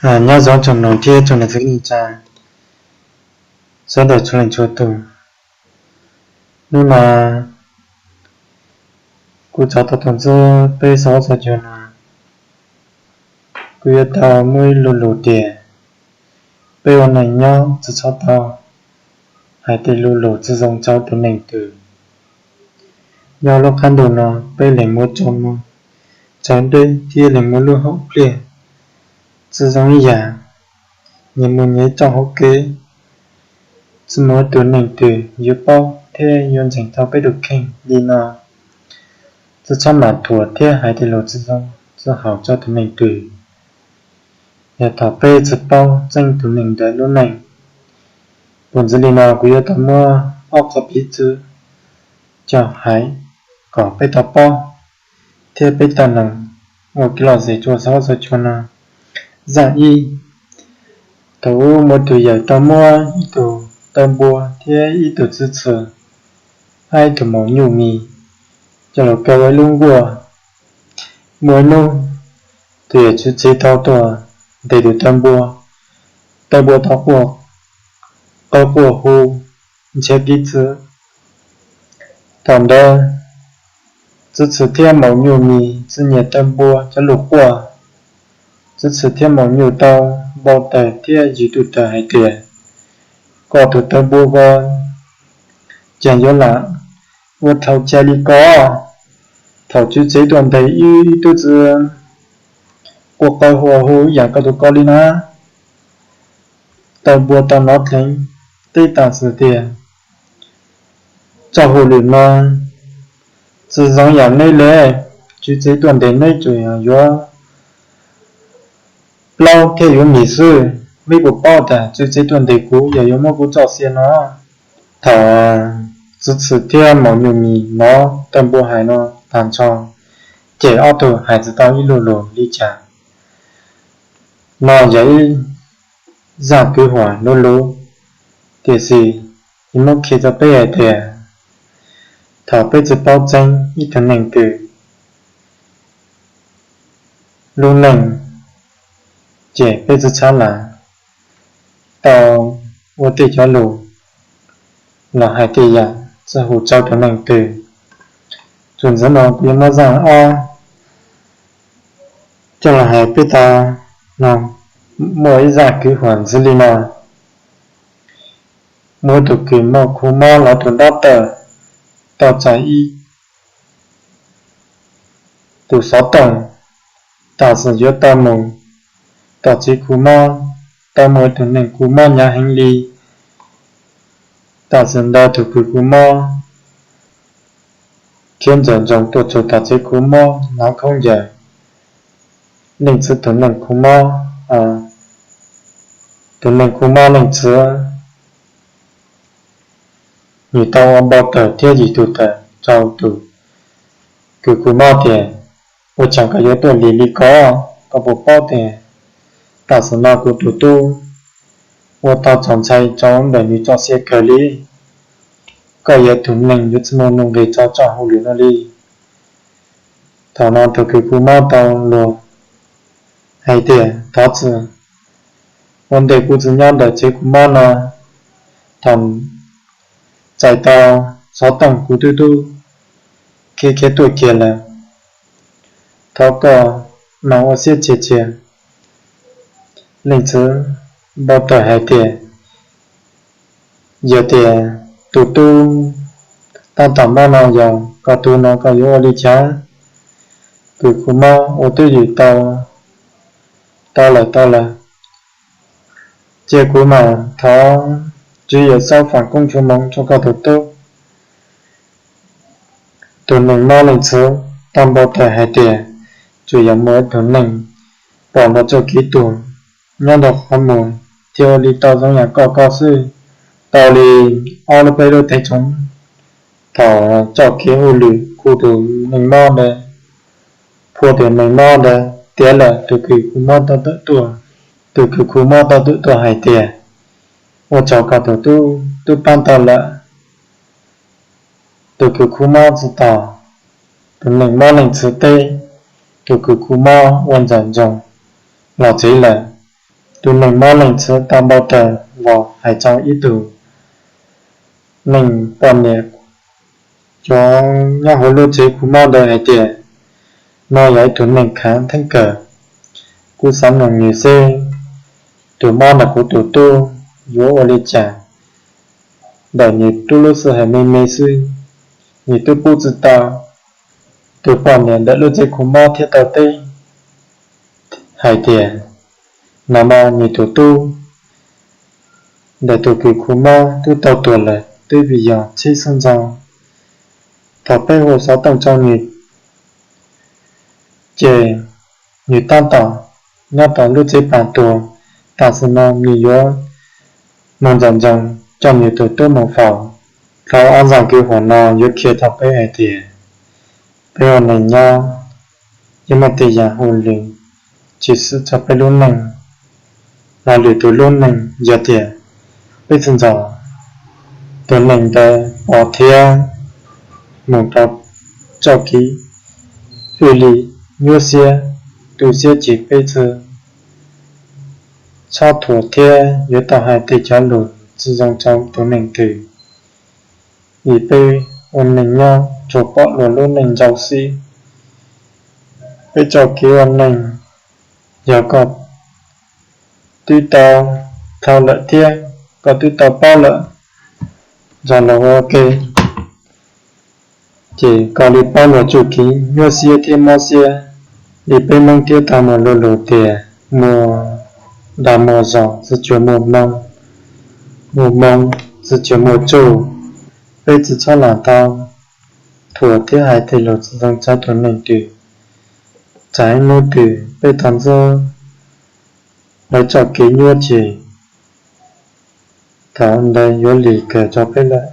Nyob zoo tsoom mloog thiab tsoom niam txiv kwv tij neej tsa sawv daws txhua leej txhua tus. Hnub no kuv txav tau tus ntxub peb xov xov cuag no, kuv yuav tau muaj ib lo lus tias peb ua neej nyob tsis txhob tau hais tej lo lus tsis zoo rau tus neeg twg. Nyob lub qab ntuj no peb leeg muaj txoj hmoo txawv deb thiab leeg muaj lub hauv pliaj tsis zoo ib yam, nyias muaj nyias txoj hauv kev. Tsis muaj ib tug neeg twg yuav paub thiab yuav ntseeg tau peb tus kheej li no. Tsis txhob mam thuam thiab hais tej lus tsis zoo tsis haum rau tus neeg twg. Yog thaum peb tsis paub tseeb tus neeg ntawd lub neej. Puas ntxiv li no kuv yuav tau muab ob qho piv txwv coj hais kom peb tau paub thiab peb tau noog ua kev lom zem rau xov xov cuag no. Zaaj ib, thaum ub muaj ib tug yawg tau muab ib tug tawv npua thiab ib tug txwv txhwm, hab ib tug maum nyuj mis coj los kaw ua ib lub nkuaj. Muaj ib hnub, tus yawg tswv tsev tau tuaj ntes tus tawv npua, tawv npua tau quaj, qw quaj hu ntshiab kiv txwv. Thaum ntawd txwv txhwm thiab maum nyuj mis tsis nyiam tawv npua cov lus quaj. Txwv txhwm thiab maum nyuj tau npau taws thiab yws tus taws hais tias, koj tus tawv npua ko, cas yuav lam ua dhau cai li ko? Thaum tswv tsev tuaj ntes ib tug txwv quaj qw hu hu ib yam koj tus ko li na. Tawv npua tau hnov dheev teb tam sim tias, txoj hauj lwm no tsis zoo yam neb le. Tswv tsev tuaj ntes neb tsuas yog yuav plaub thiab yuav mis xwb. Neb puas paub tas tswv tsev tuaj ntes kuv yog yuav muab kuv txoj sia no? Thaum txwv txhwm thiab maum nyuj mis hnov tawv npua hais no tag nrho, ces ob tug hais tsis tau ib lo lus li cas. No yog ib zaj kwv huam luv luv, tiam sis yuav muab qhia rau peb hais tias thaum peb tsis paub tseeb ib tug neeg twg lub neej, ces peb tsis txhob lam tau ua tej cov lus los hais tej yam tsis haum rau tus neeg twg. Txuas ntxiv no kuv yuav muab zaj ob coj los hais peb tau noog. Muaj ib zaj kwv huam ntxiv li no. Muaj ib tug kws muaj khu mob los tus ntaub tawm tau txais ib tus xov tooj, tam sim yuav tau mus tom tsev khu mob, tau muaj ib tug neeg khu mob hnyav heev li. Tam sim ntawd tus kws khu mob khiav ntsaum ntsoos tuaj txog tom tsev khu mob hnav khaub ncaws. Leej txiv tus neeg khu mob, tus neeg khu mob leej txiv nws tau ua npau taws thiab yws tus taws rau tus kws khu mob tias, ua tsaug koj yuav tuaj lig li ko, koj puas paub tias tam sim no kuv tus tub ua tau txaus ntshai rau ntawm nws txoj sia kawg li. Koj yog tug neeg yuav tsis muaj nuj nqis rau txoj hauj lwm no li. Thaum no tus kws khu mob tau luag hais tias, thov txim, ua ntej kuv tsis nyob ntawm tsev khu mob no, thaum txais tau xov tooj kuv twb tub khiav khiav tuaj kiag lawm. Thov koj mam ua siab tshiab tshiab. Leej txiv npau taws hais tias, yog tias tus tub tab tom mob no yog koj tug no koj yuav ua li cas? Kws khu mob ua twj ywm tau, tau lawm tau lawm, cia kuv mam thov Tswv Yexus faam koob tshua moov rau koj tus tub. Tus neeg mob leej txiv tau npau taws hais tias, tsuas yog muaj ib tug neeg pom nrov txoj kev tuag nyob ntawm qhov muag thiaj ua li tau zoo yam koj koj xwb. Tau li ob lub peb lub teev tsoom thaum txoj kev hauj lwm khu tus neeg mob ntawd, phua tus neeg mob ntawd tiav lawm, tus kws khu mob tau tawm tuaj. Tus kws khu mob tau tawm tuaj hais tias, ua tsaug koj tus tub, tub pab tau lawm. Tus kws khu mob tsis tau tus neeg mob leej txiv teb, tus kws khu mob ua ntsaum ntsoog los tsev lawm. Tus neeg mob leeg txhawv tau npau taws vos hais rau ib tug neeg poj niam cov nyob hauv lub tsev khu mob ntawd hais tias, no yog ib tug neeg khav theeb kawg. Kuv xav noog nws seb tus mob ntawm kuv tus tub yuav ua li cas ntawm nws tub lub sij hawm me me xwb, nws twb pub tsis tau. Tus poj niam ntawm lub tsev khu mob thiaj tau teb hais tias, no mas nws tus tub ntawm tus kws khu mob twb tau tuag lawm twb vim yog tsheb xeeb ntxo. Thaum peb hu xov tooj rau nws ces nws tab tom nyob tom lub tsev pas tuag. Tam sim no nws yuav mus ncaim ntsoov coj nws tus tub mus faus. Thaum ob zaaj kwv huam no yuav qhia rau peb hais tias peb ua neeg nyob yuav muaj tej yam hauj lwm tsis xwm txog peb lub neej los lwm tus lub neej. Yog tias peb tsis ntxov tus neeg ntawd pov thiab mus rau txoj kev fwj li nyuaj siab tu siab ces peb txhob thuam thiab yuav tau hais tej cov lus tsis zoo rau tus neeg twg. Vim peb ua neeg nyob tsuas pom luag lub neej ntxaus xwb. Peb txoj kev ua neeg, yog koj twb tau dhau lawm thiab koj twb tau paub lawm txog luag ua ke, ces koj li paub luag txoj kev nyuaj siab thiab mob siab. Li peb Hmoob thiaj tau muaj lus tias muaj dag muaj zog tsis tshua muaj moo, muaj moo tsis tshua muaj tsuj. Peb tsis txhob lam tau thuam thiab hais tej lus tsis zoo rau tus neeg twg. Tsam ib hnub twg peb tau ntxub lawv txoj kev nyuaj ces thaum ntawd yuav lim kawg rau peb lawm.